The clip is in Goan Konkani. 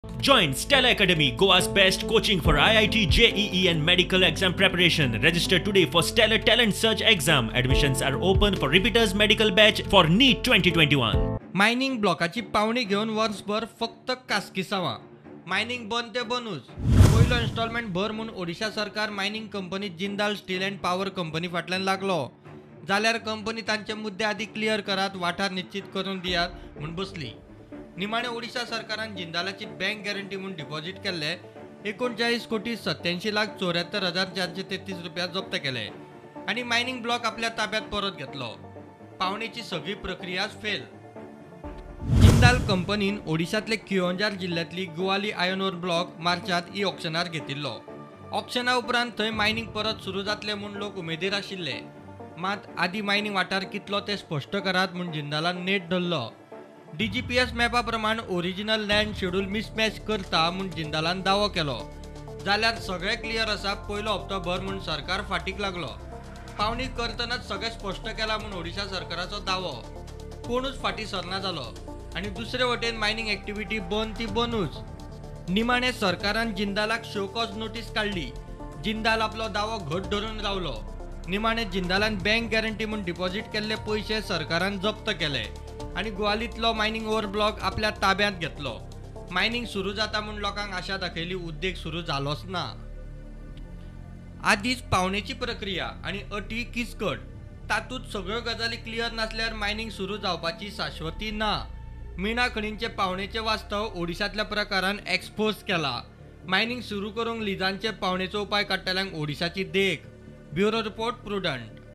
Join Stella Academy, Goa's best coaching for IIT, JEE and medical exam preparation. Register today for Stellar Talent Search exam. Admissions are open for repeaters medical batch for NEET 2021. Mining ब्लॉकाची पावणी घेवन वर्सभर फक्त कासकिसांवां. मायनिंग बंद ते बंदूच. पयलो इन्स्टॉलमेंट भर म्हूण ओडिशा सरकार mining company Jindal steel and power company फाटल्यान लागलो. जाल्यार कंपनी तांचे मुद्दे आदी क्लियर करात, वाठार निश्चित करून दियात म्हूण बसली. निमाणे ओडिशा सरकारान जिंदालाची बँक गॅरंटी म्हूण डिपॉझिट केल्ले 39,87,74,433 रुपया जप्त केले आनी मायनिंग ब्लॉक आपल्या ताब्यात परत घेतलो. पावणेची सगळी प्रक्रियाच फेल. जिंदाल कंपनीन ओडिशांतले किओंजार जिल्ल्यांतली गुवाली आयर्न ओर ब्लॉक मार्चांत ई ऑक्शनार घेतिल्लो. ऑक्शना उपरांत थंय मायनिंग परत सुरू जातले म्हूण लोक उमेदीर आशिल्ले. मात आदी मायनिंग वाठार कितलो ते स्पश्ट करात म्हूण जिंदालान नेट धरलो. DGPS मॅपा प्रमाण ओरिजिनल लँड शेड्यूल मिसमॅच करता म्हूण जिंदालान दावो केलो. जाल्यार सगळें क्लियर आसा, पयलो हप्तो भर म्हूण सरकार फाटीक लागलो. पावणी करतनाच सगळें स्पश्ट केलां म्हूण ओडिशा सरकाराचो दावो. कोणूच फाटीं सरना जालो आनी दुसरे वटेन मायनिंग एक्टिविटी बंद ती बंदूच. निमाणे सरकारान जिंदालाक शो कॉज नोटीस काडली. जिंदाल आपलो दावो घट धरून रावलो. निमाणे जिंदालान बँक गॅरंटी म्हूण डिपॉझिट केल्ले पयशे सरकारान जप्त केले आनी गुवालींतलो मायनिंग ओवर ब्लॉक आपल्या ताब्यांत घेतलो. मायनिंग सुरू जाता म्हूण लोकांक आशा दाखयली, उद्देग सुरू जालोच ना. आदीच पावणेची प्रक्रिया आनी अटी किचकट, तातूंत सगळ्यो गजाली क्लियर नासल्यार मायनिंग सुरू जावपाची शाश्वती ना. मिणा खणींचे पावणेचे वास्तव ओडिशांतल्या प्रकारान एक्सपोज केला. मायनिंग सुरू करूंक लिजांचे पावणेचो उपाय काडटल्यांक ओडिशाची देख. Bureau report, Prudent.